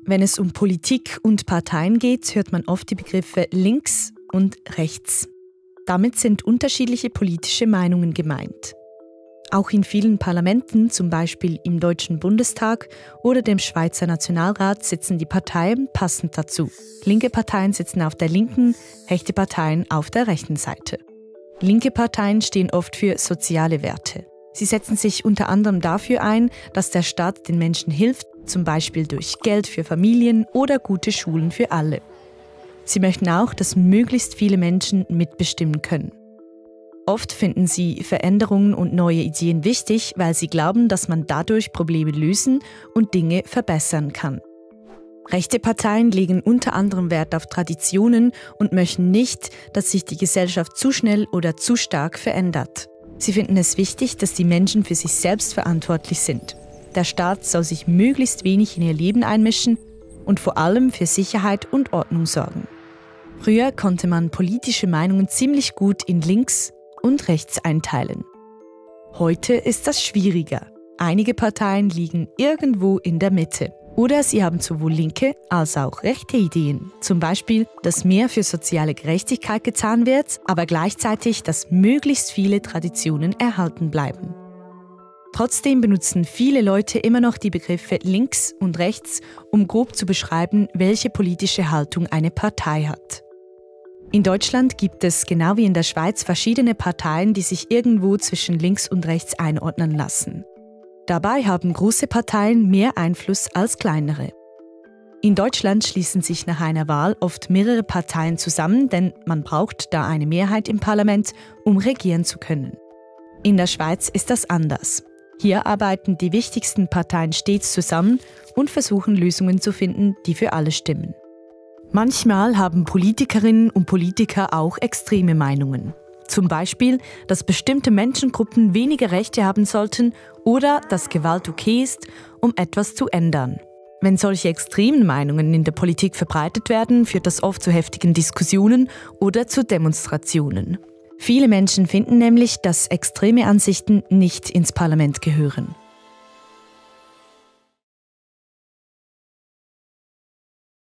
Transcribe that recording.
Wenn es um Politik und Parteien geht, hört man oft die Begriffe links und rechts. Damit sind unterschiedliche politische Meinungen gemeint. Auch in vielen Parlamenten, zum Beispiel im Deutschen Bundestag oder dem Schweizer Nationalrat, sitzen die Parteien passend dazu. Linke Parteien sitzen auf der linken, rechte Parteien auf der rechten Seite. Linke Parteien stehen oft für soziale Werte. Sie setzen sich unter anderem dafür ein, dass der Staat den Menschen hilft, zum Beispiel durch Geld für Familien oder gute Schulen für alle. Sie möchten auch, dass möglichst viele Menschen mitbestimmen können. Oft finden sie Veränderungen und neue Ideen wichtig, weil sie glauben, dass man dadurch Probleme lösen und Dinge verbessern kann. Rechte Parteien legen unter anderem Wert auf Traditionen und möchten nicht, dass sich die Gesellschaft zu schnell oder zu stark verändert. Sie finden es wichtig, dass die Menschen für sich selbst verantwortlich sind. Der Staat soll sich möglichst wenig in ihr Leben einmischen und vor allem für Sicherheit und Ordnung sorgen. Früher konnte man politische Meinungen ziemlich gut in links und rechts einteilen. Heute ist das schwieriger. Einige Parteien liegen irgendwo in der Mitte. Oder sie haben sowohl linke als auch rechte Ideen. Zum Beispiel, dass mehr für soziale Gerechtigkeit getan wird, aber gleichzeitig, dass möglichst viele Traditionen erhalten bleiben. Trotzdem benutzen viele Leute immer noch die Begriffe links und rechts, um grob zu beschreiben, welche politische Haltung eine Partei hat. In Deutschland gibt es, genau wie in der Schweiz, verschiedene Parteien, die sich irgendwo zwischen links und rechts einordnen lassen. Dabei haben große Parteien mehr Einfluss als kleinere. In Deutschland schließen sich nach einer Wahl oft mehrere Parteien zusammen, denn man braucht da eine Mehrheit im Parlament, um regieren zu können. In der Schweiz ist das anders. Hier arbeiten die wichtigsten Parteien stets zusammen und versuchen Lösungen zu finden, die für alle stimmen. Manchmal haben Politikerinnen und Politiker auch extreme Meinungen. Zum Beispiel, dass bestimmte Menschengruppen weniger Rechte haben sollten oder dass Gewalt okay ist, um etwas zu ändern. Wenn solche extremen Meinungen in der Politik verbreitet werden, führt das oft zu heftigen Diskussionen oder zu Demonstrationen. Viele Menschen finden nämlich, dass extreme Ansichten nicht ins Parlament gehören.